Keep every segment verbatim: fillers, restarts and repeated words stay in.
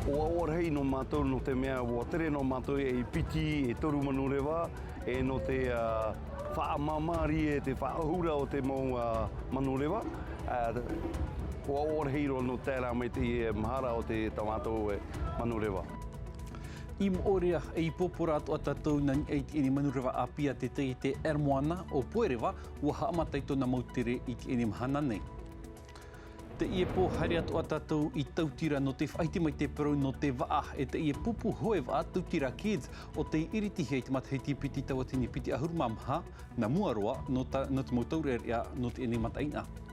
ʻOaʻoa rahi nō mātou, nō te mea ʻua tere nō mātou e piti, e toru manureva, e nō te, ā, faʻamāmārie, te faʻaʻohura o te mau, ā, manureva. Ā, ʻoaʻoa rahi roa nō te tae ra mai te mahara o te, tā mātou e manureva. I Moʻorea, e i Pōpōra atoʻa tātou nā niʻa i teie nei manureva ʻāpī a te taiete Air Moana o Puereva, ʻua haʻamata i tōna mau tere i teie nei mahana nei. Teie pō, haere atoʻa tātou i Tautira nō te faʻahiti mai te parau nō te vaʻa e teie pupu hoe vaʻa Tautira Kids, ʻo tei iritihia i te matahiti piti tauatini piti ʻahuru mā maha, nā mua roa, nō ta-, nō te mau taureʻareʻa nō teie nei mataʻeinaʻa.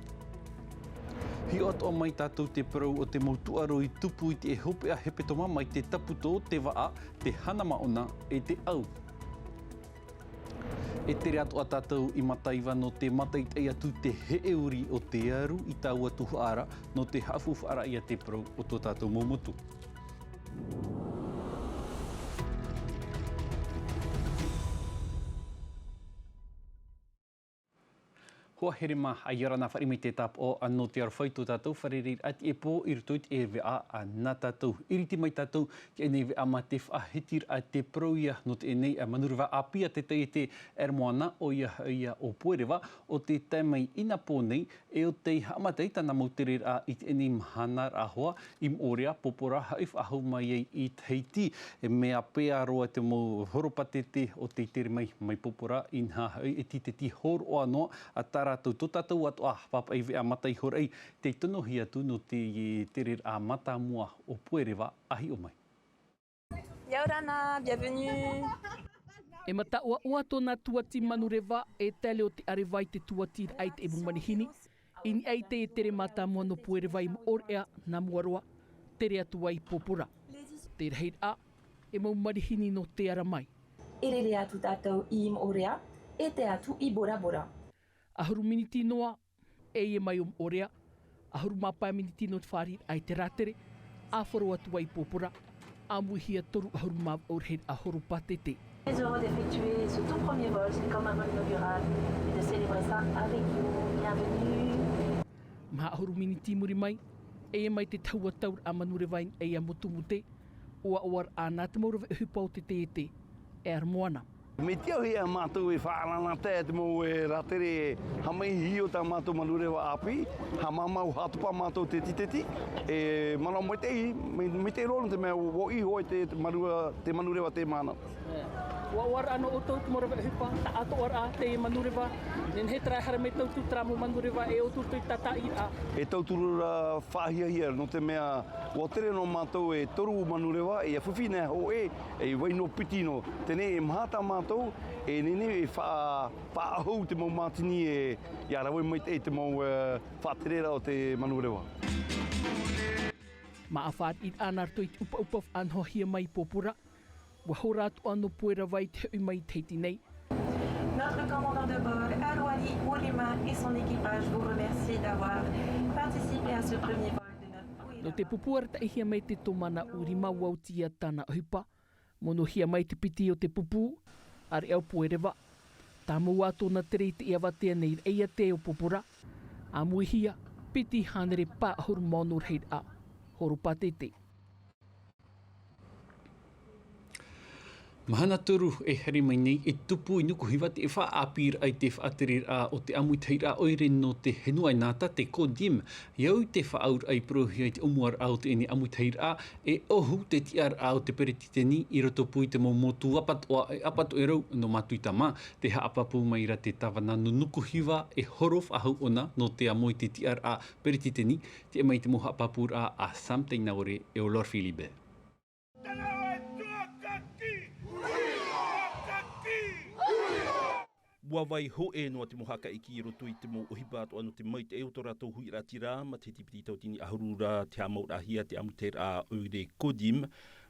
Hiʻo atoʻa mai tātou te parau o te mau tūʻaro i tupu i te hopeʻa hepetoma mai te taputō, te vaʻa, te hana māʻona, e te ʻau. E tere atoʻa tātou i Mataiva nō te mātaʻitaʻi atu te heʻeuri o te aru i taua tuhaʻa ra, nō te haʻafaʻafaʻaraʻa i te parau o tō tātou mau motu. Hoa here mā, ʻia ora na, fāriʻi mai te tāpaʻo nō te aroha i tō tātou fārereiraʻa teie pō i roto i te veʻa nā tātou. Iriti mai tātou teie nei veʻa mā te faʻahitiraʻa te parau ia nō teie nei manureva ʻāpī a te taiete Air Moana, ʻoia hoʻi ʻo Puereva, ʻo tei tae mai i nā pō nei, e ʻo tei haʻamata i tāna mau tereraʻa i teie nei mahanaraʻa hoʻi, i Moʻorea, Pōpōra, haʻafaʻahou mai ai i Tahiti, e mea pea roa te mau horopātete ʻo tei tere mai, mai Pōpōra, inaha hoʻi e tīteti hōroʻa noa, ā, tā rātou, tō tātou atoʻa pāpaʻi veʻa mata iho raʻi, tei tonohia atu nō te tereraʻa mātāmua o Puereva, ʻa hiʻo mai. ʻIa ora na, bienvenue. E mataʻoaʻoa tōna tuati manureva, e tae leo te ʻareva i te tuatiraʻa i te mau manihini, i niʻa i te tere mātāmua nō Puereva i Moʻorea, nā mua roa, tere atu ai Pōpōra. Te rahiraʻa, e mau manihini nō te ara mai. E rere atu tātou i Moʻorea, e tae atu i Bora Bora. ʻAhuru miniti noa, e ʻia mai ʻo Moʻorea, ʻahuru mā pae miniti nō te fāriʻiraʻa i te rātere, ʻa horo atu ai Pōpōra, ʻāmuihia toru ʻahuru mā vaʻu rahiraʻa horopātete. Très heureux d'effectuer ce tout premier vol, c'est comme un vol inaugural, et de célébrer ça avec vous. Bienvenue. Maha ʻahuru miniti i muri mai, e ʻia mai te tahua tauraʻa manureva i niʻa iā Motu Mute, ʻoaʻoa ra nā te mau rave ʻohipa o te taiete Air Moana. Mea tiʻa hoʻi iā mātou e faʻaʻanaʻanatae te mau, e, rātere e haʻamaitaʻihia tā mātou manureva ʻāpī, haʻamāmā ʻua haʻatopa mātou te tīteti, e, manaʻo maitaʻi, mai, maitaʻi roa nō te mea ʻua ʻiʻo ai te, te manureva, te manureva teie mahana. E, ʻoaʻoa ra nō ʻoutou te mau rave ʻohipa, taʻatoʻaraʻa te manureva, nehenehe terā e haere mai tauturu terā mau manureva e ʻoutou i te tātaʻiraʻa. E tauturu ra faʻahiahia, nō te mea ʻua tere nō mātou e toru manureva, e fifi nei hōʻē, e vai noa piti noa. Teie nei e maha tā mātou, e nehenehe e faʻa-, faʻaʻohu te mau mātini e, ʻia rave maitaʻi te mau, e, faʻatereraʻa o te manureva. Maʻa fāriʻiraʻa nā roto i te ʻupaʻupa faʻanahohia mai i Pōpōra, ʻua hora atoʻa nō Puereva i te hoʻi mai i Tahiti nei. Notre commandant de bord, Aruari Urima, et son équipage vous remercie d'avoir participé à ce premier vol de notre Puereva. Nō te pupu arataʻihia mai te tōmana Urima, ʻua oti ia tāna ʻohipa. Monohia mai te piti o te pupu, ʻāreʻa ʻo Puereva. Tāmau ā tōna tere i teie avatea nei, i te ʻaiatea o Pōpōra. ʻĀmuihia, piti hānere pae ʻahuru mā ono rahiraʻa horopātete. Mahana toru e haere mai nei, e tupu i Nukuhiva te faʻaʻāpīraʻa i te faʻatereraʻa o te ʻāmuitahiraʻa ʻoire nō te henua ʻaita, te CODIM. ʻIa au i te faʻaauraʻa i parauhia i te ʻōmuaraʻa o teie nei ʻāmuitahiraʻa, e ʻohu te tiʻaraʻa o te peretiteni i roto pū i te mau motu ʻapatoʻa, e ʻapatoʻerau nō Matuita mā. Tē haʻapāpū mai ra te tāvana nō Nukuhiva, e horo faʻahou ʻōna nō te amo i te tiʻaraʻa peretiteni, tiʻa mai te mau haʻapāpūraʻa a Sam Teinaore e ʻo Laure Philippe. ʻUa vai hōʻē noa te mau haʻakaʻiki i roto i te mau ʻohipa atoʻa nō te maitaʻi o tō rātou huiraʻatira, matahiti piti tauatini ʻahuru ra tē haʻamauraʻahia te ʻāmuitahiraʻa ʻoire CODIM,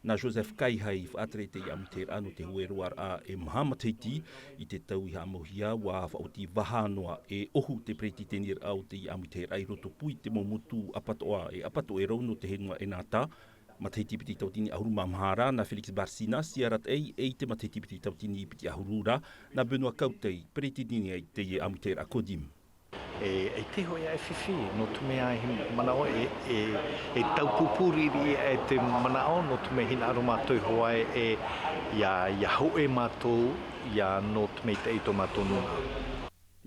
nā Joseph Kaiha i faʻatere i teie ʻāmuitahiraʻa nō te hueroaraʻa e maha matahiti. I te tau i haʻamauhia, ʻua faʻaoti vaha noa e ʻohu te peretiteniraʻa o teie ʻāmuitahiraʻa i roto pū i te mau motu ʻapatoʻa, e ʻapatoʻerau nō te henua ʻaita. Matahiti piti tauatini ʻahuru mā maha ra, nā Félix Barcinas i arataʻi, e i te matahiti piti tauatini piti ʻahuru ra, nā Benoît Cauteil, peretiteni i teie ʻāmuitahiraʻa CODIM. E, e te hoʻi e fifi, nō te mea e manaʻo e, e, e tau pupuri riʻi e te manaʻo, nō te mea hinaʻaro mātou hoʻi e, ia, ia hoʻe mātou, ia nō te mea i te ʻaito mātou nuna.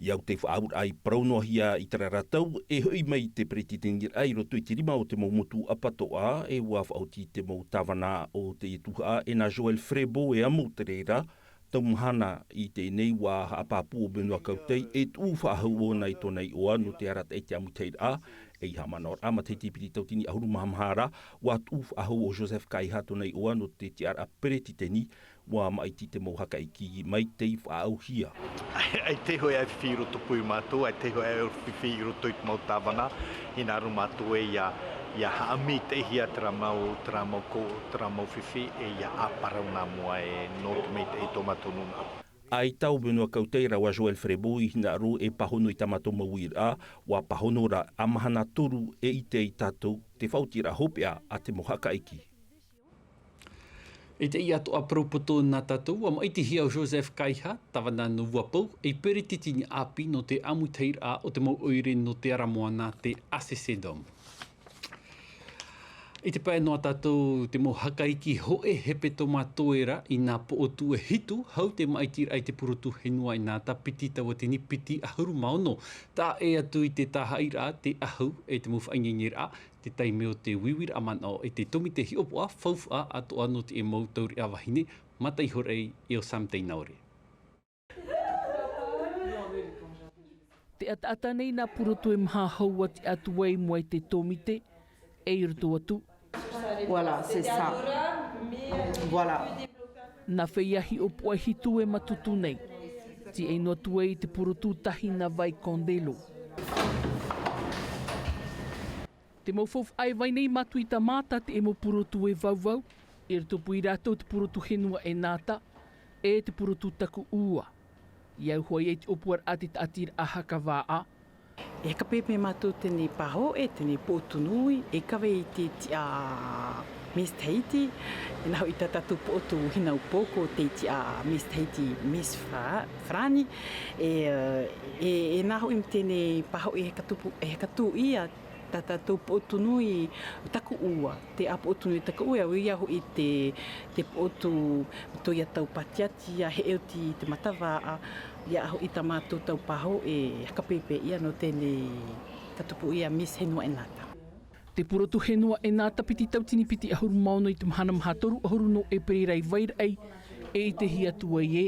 I au te faʻauraʻa i parau noa hia i terā rātou, e hoʻi mai te peretiteniraʻa i roto i te rima o te mau motu ʻapatoʻa, e ua faʻaoti te mau tāvana o te tuhaʻa, e nā Joël Frébault e amo te reira, tau mahana i teie nei ua haʻapāpū ʻo Benoît Cauteil, e tuʻu faʻahou ʻōna i tōna iʻoa nō te arataʻi i te ʻāmuitahiraʻa, e i haʻamanaʻoraʻa matahiti piti tautini ʻahuru mā maha ra, ua tuʻu faʻahou ʻo Joseph Kaiha tōna iʻoa nō te tiʻaraʻa peretiteni, ua maʻiti te mau hakaʻiki mai tei faʻaʻauhia. ʻAi te hoʻi e fifi i roto pū i mātou, ʻai te hoʻi e fifi i roto i te mau tāvana, hinaʻaro mātou e ia, ia haʻamaitaʻihia terā mau, terā mau ko, terā mau fifi, e ia ʻāparau nā mua e nō te mea i te ʻaito mātou nuna. ʻAita ʻo Benoît Cauteil rāua Joël Frébault i hinaʻaro e pāhono i tā mātou mau uiraʻa, ua pāhono ra ā mahana toru e ʻite ai tātou te faʻaotiraʻa hopeʻa a te mau hakaʻiki. I teie atoʻa parau poto nā tātou, ua maʻitihia ʻo Joseph Kaiha, tāvana nō Uapou, ei peretiteni ʻāpī nō te ʻāmuitahiraʻa o te mau ʻoire nō te ara moana, te A C C Dome. I te pae noa tātou te mau hakaʻiki hōʻē hepetoma toe ra i nā poʻotū e hitu, hau te maʻitiraʻa i te purotu henua e nāta piti tauatini piti ʻahuru mā ono. Taʻa ʻē atu i te tāhaʻiraʻa, te ʻahu, e te mau faʻaineineraʻa, te taime o te uiuiraʻa manaʻo e te tōmite hiʻopoʻa faufaʻa atoʻa nō te mau taureʻa vahine, mata iho ra ʻe ʻo Sam Teinaore. Te ʻataʻata nei nā purotu e maha hou atu ai i mua i te tōmite, e i roto atu. Voilà, c'est ça. Voilà. Nā feiā hiʻopoʻa hitu e matutu nei. Tīaʻi noa atu ai i te purotu tahi nā Vai Kondelo. Te mau faufaʻa e vai nei mātou i Tamata, te mau purotu e vauvau, i roto pū ia rātou te purotu henua e nāta, e te purotu taku ua. I au hoʻi i te ʻōpuaraʻa te taʻatiraʻa haka vaʻa. E haka pēpē mātou teie pāhoʻi, teie poʻotu nui, e kave i te tiʻa Miss Tahiti, e nā hoʻi tā tātou poʻotu hinaʻaro poko te tiʻa Miss Tahiti, Miss Fra-, Farani, e, e, e nā hoʻi teie pāhoʻi e haka tupu, e haka tuʻu ia tā tātou poʻotu nui taku ua, te ʻā poʻotu nui taku ua, ʻo ia hoʻi te, te poʻotu tō ia tau patiati ia heʻe oti i te matavaʻa, ia hoʻi tā mātou tau pāhoʻi e haka pēpē ia nō teie ka tupu ia Miss Henua e nāta. Te purotu Henua e nāta piti tautini piti ʻahuru mā ono i te mahana maha toru ʻahuru nō ʻēperēra i Vairaʻi, e ʻitehia atu ai ē,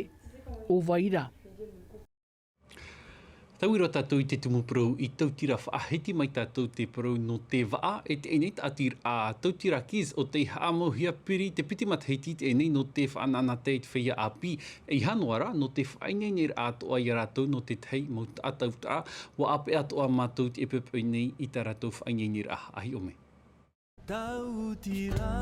ʻo vai ra. Tauira tātou i te tumu parau i Tautira. Faʻahiti mai tātou te parau nō te vaʻa, e teie nei taʻatiraʻa Tautira Kids ʻo tei haʻamauhia piri te piti matahiti i teie nei nō te faʻanahonahoraʻa i te feiā ʻāpī, e ʻeiaha noa rā nō te faʻaineineraʻa atoʻa ia rātou nō te tahi mau taʻata utaʻa. Ua ʻāpeʻa atoʻa mātou i teie poʻipoʻi nei i tā rātou faʻaineineraʻa. ʻA hiʻo mai. Tautira.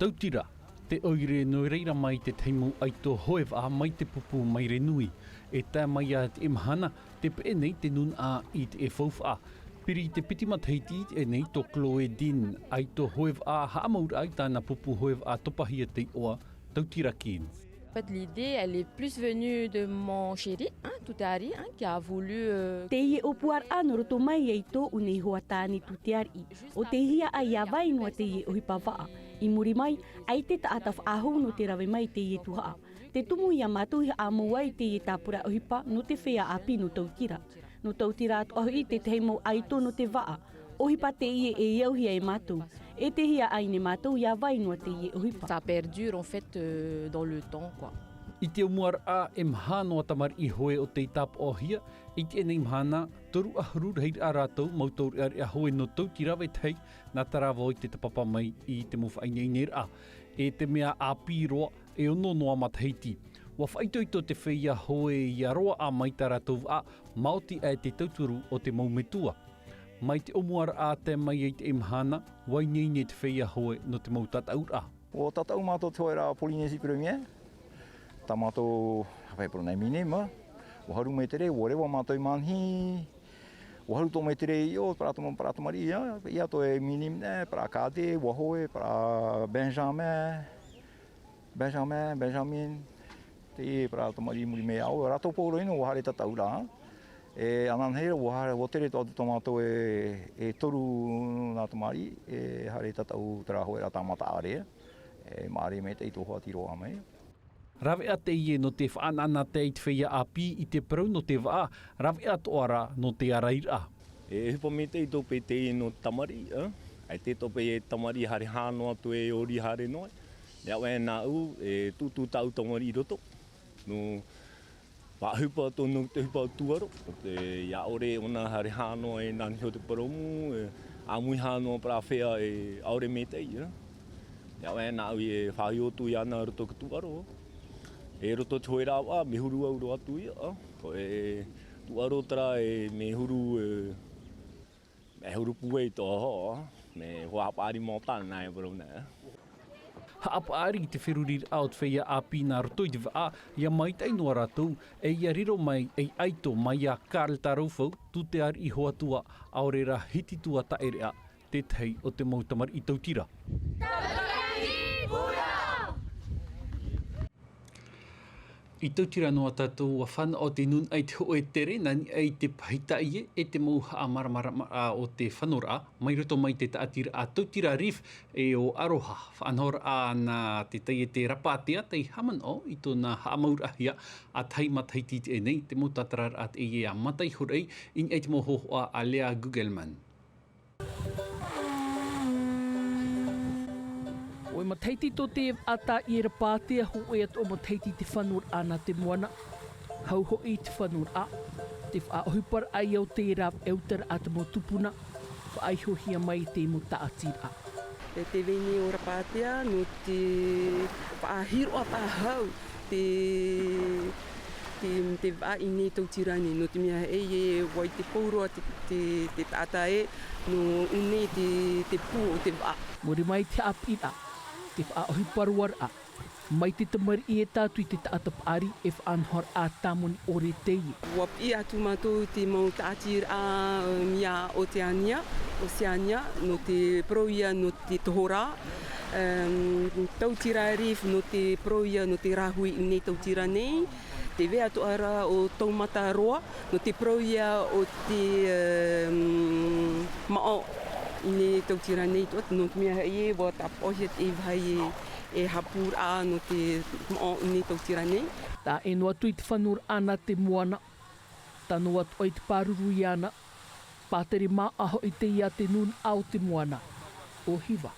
Tautira, te ʻoire nō reira mai te tahi mau ʻaito hoe vaʻa mai te pupu maire nui. E tae mai ia teie mahana, tē peʻe nei te nūnaʻa i teie faufaʻa. Piri i te piti matahiti i teie nei tō Chloé Dean, ʻaito hoe vaʻa haʻamauraʻa i tāna pupu hoe vaʻa topahia te iʻoa Tautira Kids. En fait, l'idée, elle est plus venue de mon chéri, hein, Tuteari, hein, qui a voulu, euh, Teie ʻōpuaraʻa nō roto mai ai tōʻu nei hoa tāne Tuteari. ʻO tei hiaʻai ia vai noa teie ʻohipa vaʻa. I muri mai, ʻaita taʻata faʻahou nō te rave mai i teie tuhaʻa. Te tumu ia mātou i haʻamau ai i teie tāpura ʻohipa nō te feiā ʻāpī nō Tautira. Nō Tautira atoʻa hoʻi te tahi mau ʻaito nō te vaʻa. ʻOhipa teie e auhia e mātou. E te hiaʻai nei mātou ia vai noa teie ʻohipa. Ça perdure, en fait, euh, dans le temps, quoi. I te ʻōmuaraʻa e maha noa tamariʻi hoe ʻo tei tāpaʻohia, i teie nei mahana, toru ʻahuru rahiraʻa rātou mau taureʻareʻa hoe nō Tautira vetahi, nā te rave i te tapapa mai i te mau faʻaineineraʻa. E te mea ʻāpī roa, e ono noa matahiti. Ua faʻaitoito te feiā hoe ia roaʻa mai tā rātou vaʻa, maoti aʻe te tauturu o te mau metua. Mai te ʻōmuaraʻa tae mai ai teie mahana, ua ineine te feiā hoe nō te mau tataʻuraʻa. ʻUa tataʻu mātou te hoeraʻa Polynésie Première. Tā mātou, hape pro nai minima. ʻUa haru mai te rē, ʻua reva mātou i Manhi. ʻUa haru tō mai te rē i ʻō, parau tō ma-, parau tō mariʻi, ia, ia tō e minim, nē, parau Kade, ʻua hoe, parau Benjamin. Benjamin, Benjamin. Te parau tō mariʻi muri mai au, rātou pōro ino, ʻua haere tataʻuraʻa. E ananahi ra, ua haere, ua tere atu te tomato e, e toru nā tamariʻi, e haere tātou terā hoeraʻa tāmata ʻārea, e maʻari maitaʻi tō hoa tiro a mai. Raveʻa teie nō te faʻanaʻanatae i te feiā ʻāpī i te parau nō te vaʻa, raveʻa atoʻa rā nō te ārairaʻa. E ʻohipa maitaʻi tō pēteie nō te tamariʻi, ā, ʻaita tō pēteie tamariʻi haere hā noa atu e ori haere noa. Mea ʻoe nāʻu, e tūtū tāʻu tamariʻi i roto. Nō, faʻaʻohipa tō nō te ʻohipa tūʻaro. Te, ʻaʻore ʻōna haere hā noa e nā niho te purōmu, e ʻāmui hā noa parau feiā e ʻaʻore maitaʻi, ā. Mea ʻoe nāʻu e faʻaʻite atu iāna roto i te tūʻaro. E roto i te hoeraʻa, mea huru au roa atu ia, ā. Ko e tūʻaro terā e mea huru, e, mea huru pūai tō hoa, mea hoa haʻapaʻari mau tāna e parau nā. Haʻapaʻari i te feruriraʻa o te feiā ʻāpī nā roto i te vaʻa, ʻia maitaʻi noa rātou, e ʻia riro mai ei ʻaito mai iā Karl Taraufau, tū te ariʻi hoa tua, ʻaore rā hiti tua taʻereʻa, tētahi o te mau tamariʻi tautira. I tautira noa tātou, ua fānaʻo te nūnaʻa i te hōʻē tere, nā niʻa i te pahi taʻie, e te mau haʻamāramaramaraʻa o te fanoraʻa, mai roto mai te tāʻatiraʻa Tautira Reef, e ʻo Aroha. Faʻanahoraʻa nā te taiete Rapatea, tei haʻamanaʻo i tōna haʻamauraʻahia, ʻa tahi matahiti i teie nei, te mau tātararaʻa teie a Mata Ihoraʻi, i niʻa i te mau hōhoʻa a Lea Gugelman. ʻOe matahiti tō te vaʻa taʻie Rapatea, hōʻē atoʻa matahiti te fanoraʻa nā te moana. Hau hoʻi te fanoraʻa, te faʻaʻohiparaʻa ia o te rāveʻa utaraʻa te mau tupuna, faʻaihohia mai i te mau tāʻatiraʻa. E te vahine o Rapatea, nō te faʻahiroʻa pāhau, te, te, te vaʻa i ʻō nei Tautira nei, nō te mea e, e ʻua ʻite pauroa te, te, te taʻata ē, nō ʻō nei te, te pū o te vaʻa. Muri mai te haʻapiʻiraʻa, te faʻaʻohipa roaraʻa, mai te tamariʻi e tae atu i te taʻata paʻari, e faʻanahoraʻa tāmoni ʻore teie. ʻUa piʻi atu mātou te mau tāʻatiraʻa, um, ia Oteania, Oceania, nō te parau ia nō te tohorā, um, Tautira Reef nō te parau ia nō te rāhui i ʻō nei Tautira nei, te veʻa atoʻa ra o Taumataroa, nō te parau ia o te, um, maʻo i ʻō nei Tautira nei, tō, nō te mea e, ʻua tāpaʻohia te vāhi e, e hapūraʻa nō te maʻo i ʻō nei Tautira nei. Tae noa atu i te fanoraʻa nā te moana, tano atu ai te pāruru iāna, pātere māʻa hoʻi teie a te nūnaʻa o te moana, ʻo Hiva.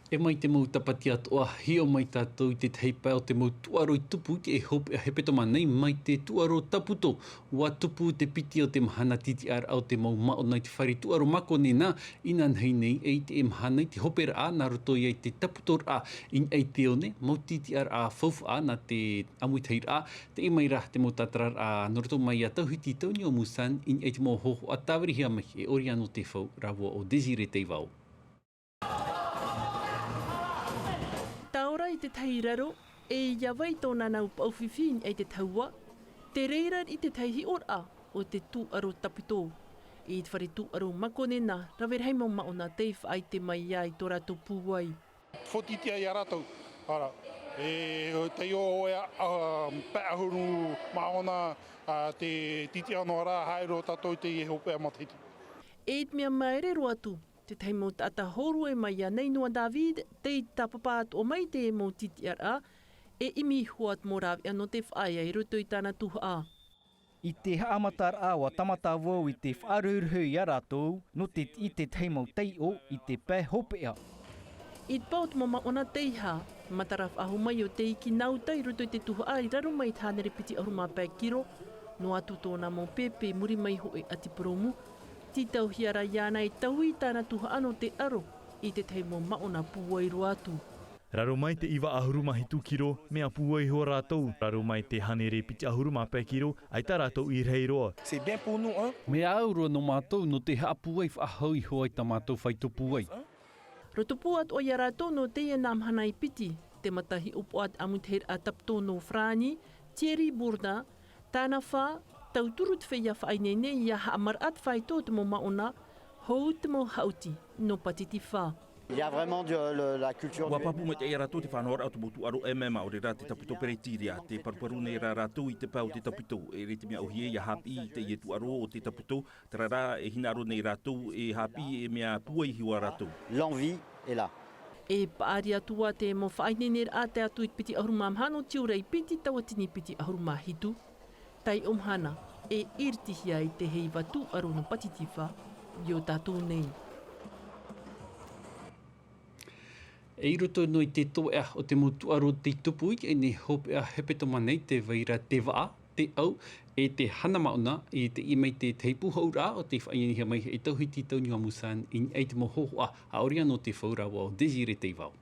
E mai te mau tāpati atoʻa, hiʻo mai tātou i te tahi pae o te mau tūʻaro i tupu i te hopeʻa hepetoma nei mai te tūʻaro Taputo. ʻUa tupu te piti o te mahana tītiʻaraʻa o te mau māʻona i te fare tūʻaro Makonena, inanahi nei e i te mahana i te hoperaʻa nā roto ia i te Taputoraʻa, i niʻa i te one, mau tītiʻaraʻa faufaʻa nā te ʻāmuitahiraʻa, teie mai rā te mau tātararaʻa nō roto mai iā Tauhiti Taunio Musan, i niʻa i te mau hōhoʻa tāvirihia mai e Oriano Tefau rāua ʻo Désiré Teivao. Tāora i te tahi raro, e ʻia vai tōna nau paʻufifi i niʻa i te tahua, te reira i te tahi hiʻoraʻa o te tūʻaro Taputo. I te fare tūʻaro Makonena, rave rahi mau māʻona tei faʻaʻite mai ai tō rātou pūai. Fōtiʻa iā rātou, ara, e taiʻo ʻoe, a, pae ʻahuru māʻona, a, te tītiʻa noa ra, haere roa tātou i te hopeʻa matahiti. E i te mea māere roa atu, te tahi mau taʻata hōroʻa mai iā Nainua David, tei tāpapa atoʻa mai te mau tītiʻaraʻa, e ʻimi iho atu mau rāveʻa nō te faʻaea i roto i tāna tuhaʻa. I te haʻamataraʻa ʻua tāmata vau i te faʻarohirohi iā rātou, nō te tiʻi te tahi mau taiʻo i te pae hopeʻa. I te pae o te mau māʻona teiaha, matara faʻahou mai o te iki nā uta i roto i te tuhaʻa i raro mai i te hānere piti ʻahuru mā pae kiro, noa atu tōna mau pēpē muri mai hoʻi a te purōmu, tītauhia rā iāna e taui tāna tuhaʻa nō te aro i te tahi mau māʻona pūai roa atu. Raro mai te iva ʻahuru mā hitu kiro, mea pūai iho rātou. Raro mai te hānere piti ʻahuru mā pae kiro, ʻaita rātou i rahi roa. C'est bien pour nous, hein? Mea au roa nō mātou nō te haʻapūai faʻahou iho ai tā mātou faito pūai. Rotopū atoʻa iā rātou nō teie nā mahana i piti, te matahiʻopoʻa te ʻāmuitahiraʻa Taputo nō Farāni, Thierry Bourdin, tāna fā, tauturu te feiā faʻaineine ʻia haʻamaraʻa te faito o te mau māʻona, hou te mau haʻuti nō Pātitifa. Il y a vraiment de, le- la culture Ua du pāpū maitaʻi ia rātou te faʻanahoraʻa o te mau tūʻaro M M A, ʻaore rā te tāpito peretīria, tē paruparu nei rā rātou i te pae o te tāpito. E ʻere te mea ʻōhie ia haʻapiʻi i teie tūʻaro o te tāpito, terā rā, e hinaʻaro nei rātou e haʻapiʻi e mea pūai hiʻo a rātou. L'envie est là. E paʻari atu ā te mau faʻaineineraʻa tae atu i te piti ʻahuru mā maha nō tiurai piti tauatini piti ʻahuru mā hitu. Taiʻo mahana, e iritihia ai te heiva tūʻaro nō Patitiva i ō tātou nei. E i roto noa i te toeʻa o te mau tūʻaro tei tupu i teie nei hopeʻa hepetoma nei, tē vai ra te vaʻa, te ʻau, e te hana maʻona. I te ʻimi i te tahi pūhouʻraʻa o tei faʻaineinehia mai e Tauhiti Tauniua Musan i niʻa i te mau hōhoʻa, ʻaore rā nō te fau ra vau Désiré Teivao.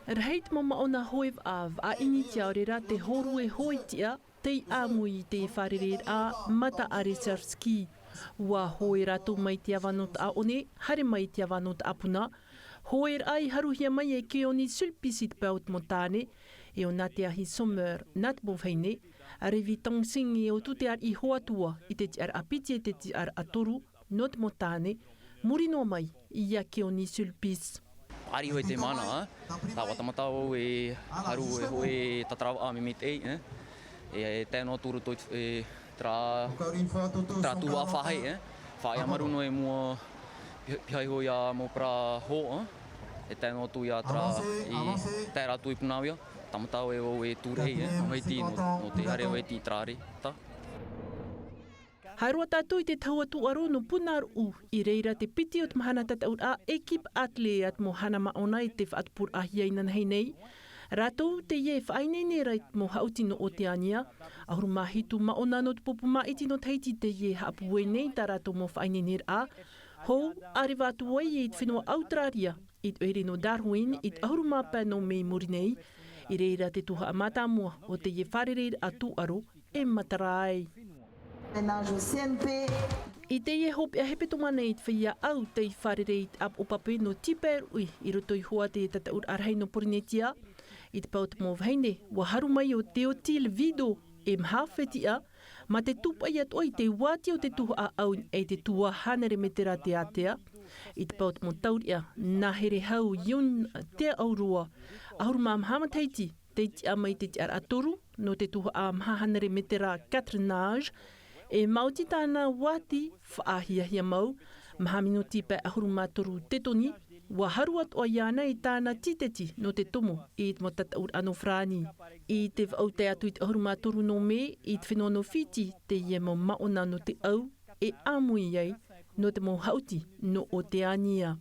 Rahi te mau maʻona hoe vaʻa, vaʻa ʻinitia ʻaore rā te hōrue hoe tiʻa, tei ʻāmui i te fārereiraʻa Mataʻare Sersky. Ua hoe rātou mai te ava nō Taʻaʻone, haere mai te ava nō Taʻapuna. Hoeraʻa i haruhia mai e Keoni Sulpice i te pae o te mau tāne, e ʻo Nateahi Sommer nā te mau vahine, a Revi Tangsing e ʻo Tuteariʻi Hoatua i te tiʻaraʻa piti e te tiʻaraʻa toru nō te mau tāne, muri noa mai ia Keoni Sulpice. Ari hoe te mana, ā? Tāua tāmata au e haru e hoe tātaravaʻa me me te, ē? E tae noa atu roto i te, e, terā, terā tuhaʻa faʻahei, ē? Faʻaea maru noa i mua, pi-, pihaʻi iho ia mau parau hō, ā? E tae noa atu ia terā i tae ra atu i Punaauia, tāmata au e, au e tūrehi, ē? Mau hiti nō, nō te haere o e tī terā rē, tā. Haere atu tātou i te tahua tūʻaro nō Punaauia, i reira te piti o te mahana tataʻuraʻa Équipe Athlée a te mau hana maʻona i te faʻatupuraʻahia inanahi nei. Rātou teie e faʻaineine ra i te mau haʻuti nō Oteania. ʻAhuru mā hitu maʻona nō te pupu māʻiti nō Tahiti teie e haʻapūai nei i tā rātou mau faʻaineineraʻa. Hou, ʻareva atu ai i te fenua Auteraria, i te ʻoire nō Darwin, i te ʻahuru mā pae nō Mē i muri nei. I reira te tuhaʻa mātāmua o teie fārereiraʻa tūʻaro e matara ai. I teie hopeʻa hepetoma nei i te feiā ʻau tei fārerei i te ʻāpoʻo pape nō Tipae Ruʻi i roto i hoa te tataʻuraʻa rahi nō Porinetia. I te pae o te mau vahine, ua haru mai ʻo Théotile Vido e maha fetiʻa, mā te tūpaʻi atoʻa i te uāti o te tuhaʻa ʻau i te tua hānere metera te ātea. I te pae o te mau taureʻa, nā Herehau Yun Teaʻaurua, ʻahuru mā maha matahiti, tei tiʻa mai te tiʻaraʻa toru nō te tuhaʻa maha hānere metera quatre nages. E maoti tāna uāti faʻahiahia mau, maha minuti pae ʻahuru mā toru te toni, ua haru atoʻa iāna i tāna tīteti nō te tomo i te mau tataʻuraʻa nō Farāni. I te vaʻu tae atu i te ʻahuru mā toru nō Mē, i te fenua nō Fiti, teie mau maʻona nō te ʻau e ʻāmui ai nō te mau haʻuti nō Oteania.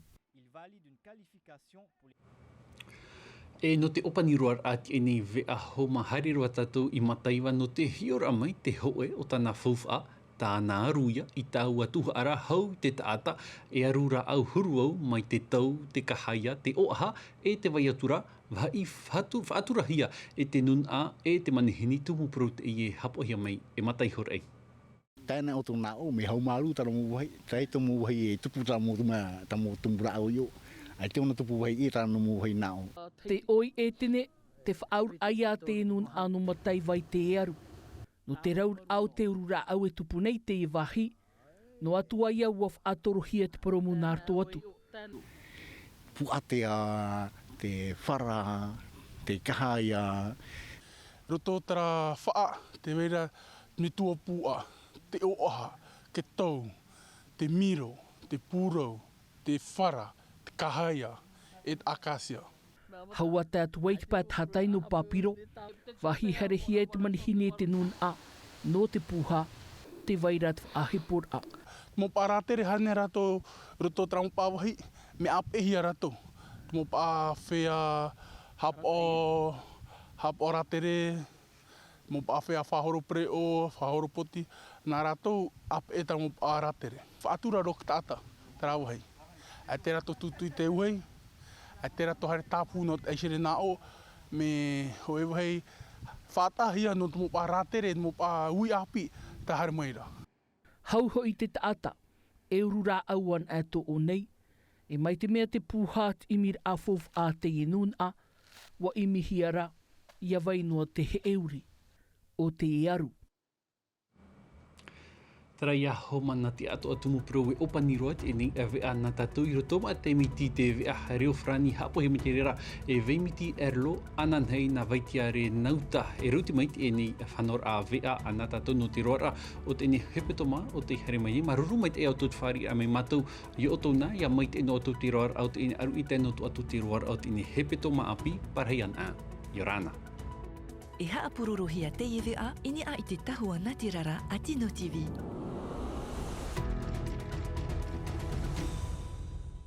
E nō te ʻōpani roa ra teie nei veʻa homa, haere roa tātou i Mataiva nō te hiʻoraʻa mai te hōʻē o tāna faufaʻa, tāna aruia i taua tuhaʻa ra hau i te taʻata, e aru rāʻau huru au mai te tau, te kahaia, te ʻōʻaha, e te vai atu ra, vāhi faʻatu-, faʻaturahia e te nūnaʻa, e te manihini tumu parau teie e haʻapaʻohia mai e Mataiva Horai. Tae noa atu nā ʻō, mea haumārū tāna mau vāhi, tae tō mau vāhi e tupu tā mau tuma-, tā mau tumu rāʻau i ʻō. ʻAita ʻōna tupu vāhi e tāna mau vāhi nā ʻō. Te ʻoi e tene, te faʻaauraʻa ia te nūnaʻa nō Mataiva i te aru. Nō te rauraʻa o te uru rāʻau e tupu nei teie vāhi, noa atu ai ua faʻatorohia te purōmu nā roto atu. Puʻatea, te fara, te kahaia. Roto terā faʻa, tē vai ra te metua puʻa, te ʻōʻaha, te tau, te miro, te pūrau, te fara, te kahaia, e te ʻākāsia. Hau ā tae atu ai te pae tahatai nō Pāpiro, vāhi haerehia e te manihini e te nūnaʻa, nō te pūhā, tē vai ra te faʻaheporaʻa. Mau paʻa rātere, hānere rātou roto terā mau paʻa vāhi, mea ʻāpeʻehia rātou. Mau paʻa feiā haʻapaʻo, haʻapaʻo rātere, mau paʻa feiā faʻahoro pereʻoʻo, faʻahoro poti, nā rātou ʻāpeʻe terā mau paʻa rātere. Faʻatura roa te taʻata, terā vāhi. ʻAita rātou tūtū i te uahi, ʻaita rātou haere tāpū nō te ʻaisere nā ʻō, mea hōʻē vāhi faʻataʻahia nō te mau paʻa rātere, te mau paʻa ui ʻāpī, tē haere mai ra. Hau hoʻi te taʻata, e uru rāʻau anaʻe tō ʻō nei, e mai te mea te pūhā te ʻimiraʻa faufaʻa a teie nūnaʻa, ua ʻimihia ra, ʻia vai noa te heʻe uri o teie aru. Taraia homa na te atoʻa tumu purau e ʻōpani roa teie nei veʻa na tātou i roto mai te miti te veʻa reo farani haʻapohe mai te reira e veimiti erlo ananahi na vaitiare nauta e rauti mai teie nei fanoraʻa veʻa na tātou nō te roaraʻa o teie nei hepetoma o te haere mai e māuruuru mai teie o tō te fāriʻiraʻa mai mātou i ʻōtou na ia mai teie nō ʻōtou te roaraʻa o teie nei aruʻi tae nō tō ʻōtou te roaraʻa o teie nei hepetoma ʻāpī. Parahi ana ʻā ʻia ora na. E haʻapurorohia teie veʻa i niʻa i te tahua nā te rara a tino tv.